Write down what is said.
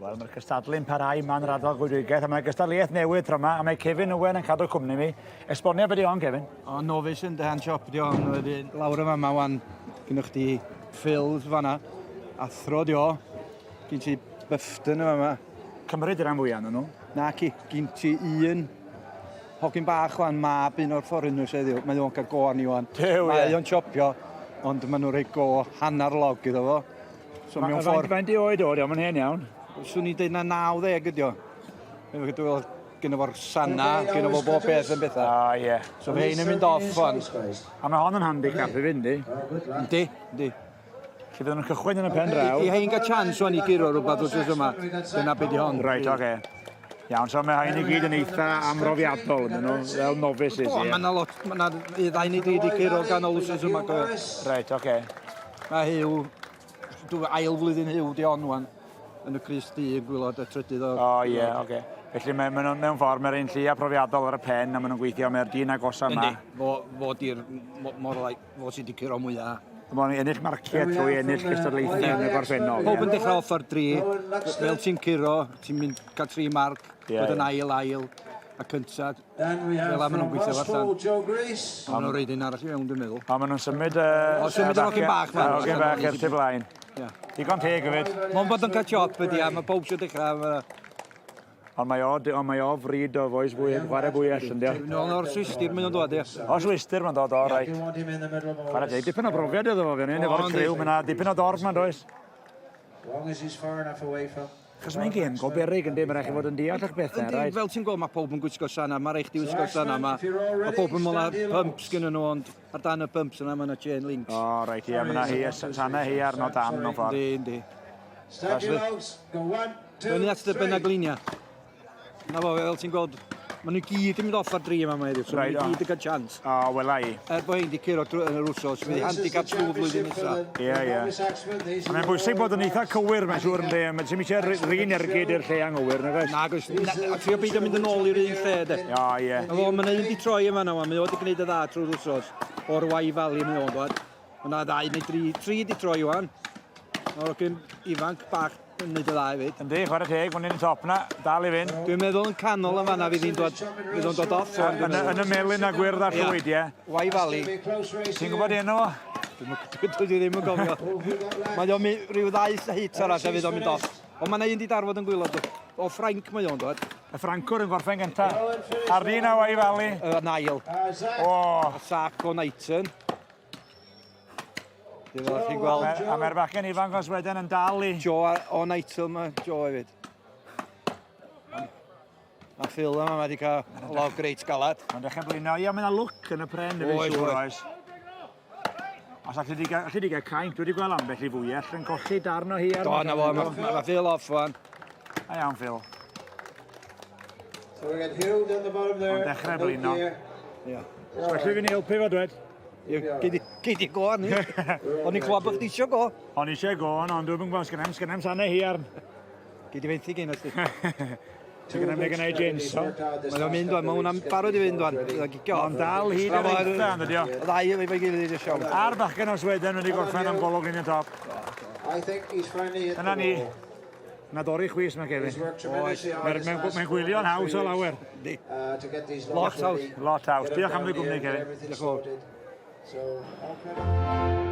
Wel, mae'r cystadlu'n parhau ma'n yr ardal goedwigaeth, a mae'n gystadleuaeth newydd tro yma, a mae Kevin Owen yn cadw cwmni mi. Esbonio beth i on, Kevin? O, novice yn hand chop di on, wedyn lawr yma ma wan, gynnwch chdi Phil fanna, athro di o, gyn ti Byfton yma ma. Cymru di'r rhan fwyaf nhw? Na ci, gyn ti un hogyn bach wan, mab un o'r foreigners heddiw, mae o'n cael go arni wan. Duw, Mae o'n chopio, ond maen nhw'n rhoi go hanner log iddo fo. So mewn ffordd... Faint i oed o, diolch yn hen iawn. Swn i'n dweud na 90 ydi o. Dwi'n meddwl, gyda fo'r sana, gyda fo bob peth yn bethau. Ah, ie. Yeah. So fe hyn yn mynd off fan. A mae hon yn handicap i fynd, di? Yndi, yndi. Lle fydden nhw'n cychwyn yn y pen draw. I hein gael chance o'n i guro rhywbeth wrth yma, dyna beth di hon. Right, oce. Okay. Iawn, so mae rhain i gyd yn eitha amrofiadol, ydyn nhw, fel novices. O, mae yna lot, mae yna ddau neu dri di curo ganol wrth yma. Right, oce. Okay. Mae Huw, dwi ail flwyddyn Huw di on wan, yn y crys du yn gwylod y trydydd o... O ie, yeah, oce. Okay. Felly mae, mae mewn ffordd mae'r un llia profiadol ar y pen a maen nhw'n gweithio, mae'r dyn agosa yma. Yndi, fo, fo di'r mor like, fo sydd wedi curo mwyaf. Mae'n ennill marciau trwy ennill cystadlaethau yn y gorffennol. Pob yn dechrau off ar dri, fel ti'n curo, ti'n mynd cael tri marc, yeah, bod yn ail, ail, a cyntaf. Fel am nhw'n gweithio allan. A maen nhw'n reid un arall i mewn, dwi'n meddwl. A maen nhw'n symud... O, symud yr hogyn bach ma. Hogyn bach i'r tu blaen. Digon teg hefyd. Mae'n bod yn cael chop ydi, a mae pob eisiau dechrau. Ond mae o, ond mae o fryd o fois fwy, chwarae fwyell, yndi o? Nôl o'r Swistir mae'n dod, ie. O Swistir mae'n dod, o, reit. Chwarae teg, dipyn o brofiad iddo fo, fan hyn, efo'r criw, mae yna dipyn o dorf ma'n does. Chos mae'n gêm go beryg yndi, mae'n rhaid chi fod yn deall eich bethau, Yndi, rhaid. fel ti'n gweld, mae pob yn gwisgo sana, mae rhaid chdi wisgo sana, mae ma pob yn meddwl na pumps gyda nhw, ond ar dan y pumps yna mae yna chain links. O, reit, ie, mae yna hi, sana hi arno dan mewn ffordd. Yndi, yndi. Fyny at dy benaglinia. Na fo, fel ti'n gweld, maen nhw gyd yn mynd off ar dri yma mae heddiw, so maen nhw gyd yn cael chance. O, wela i. Er bod hein di curo yn yr wsos, fydd handicap trwy flwyddyn nesaf. Ie, ie. Mae'n bwysig bod yn eitha cywir, mae'n siŵr, ynddi. Mae'n ti'n eisiau rhin ergyd i'r lle anghywir, nag oes? Nag oes. A trio beidio mynd yn ôl i'r un lle, de. O, ie. Na fo, mae'n un di troi yma nawr, mae o wedi gwneud y dda trwy'r wsos. O'r Wye Valley mae o'n dod. Mae yna ddau neu dri, tri di troi wan. Mae'r hogyn ifanc bach yn neud y dda hefyd. Yndi, chwarae teg, mae'n un top na, dal i fynd. Dwi'n meddwl yn canol yn fanna fydd hi'n dod, fydd o'n dod off wan. Yn, yn y melyn a gwyrdd a llwyd, ie. Wye Valley. Ti'n gwybod enw fo? Dwi ddim yn gofio. Mae o'n rhyw ddau hit arall a fydd o'n mynd off. Ond mae yna un di darfod yn gwylod. O Ffrainc mae o'n dod. Y Ffrancwr yn gorffen gynta. A'r un a Wye Valley. Y Nail. O. A Sac o Knighton. Dwi'n fel chi'n gweld. A mae'r bachgen ifanc o Sweden yn dal i... Joe o Knighton mae Joe hefyd. Mae Phil yma wedi cael log reit galad. Mae'n dechrau blino. Ia, mae yna lwc yn y pren, dwi'n siŵr oes. Os allu di gael, allu di gael cainc, dwi wedi gweld ambell i fwyell yn colli darn o hi ar... Do, na fo, mae ma Phil off wan. A iawn, Phil. So we got Hugh down the bottom there. Mae'n dechrau blino. Ia. So felly fi'n ei helpu fo, dwed? Gei di go arni. O'n i'n clywed bod chdi eisiau go. O'n i eisiau go, ond dwi'n gwybod, sgynnem, sgynnem sanau hiarn. Gei di fenthyg un os di. Sgynnem ni gynnau James, o. Mae'n o'n mynd wan, mae hwnna'n barod i fynd wan. Mae'n gicio. Mae'n dal hyd yr eitha, yn dydi o. Y ddau efo'i gilydd i'r siom. A'r bachgen o Sweden wedi gorffen am golwg yn y top. Dyna ni. Na dorri chwys mae Kevin. Oes. Mae'n mae gwylio'n haws o lawer. Lot haws. Lot haws. Diolch am dy gwmni, Kevin. Diolch yn fawr. So, okay.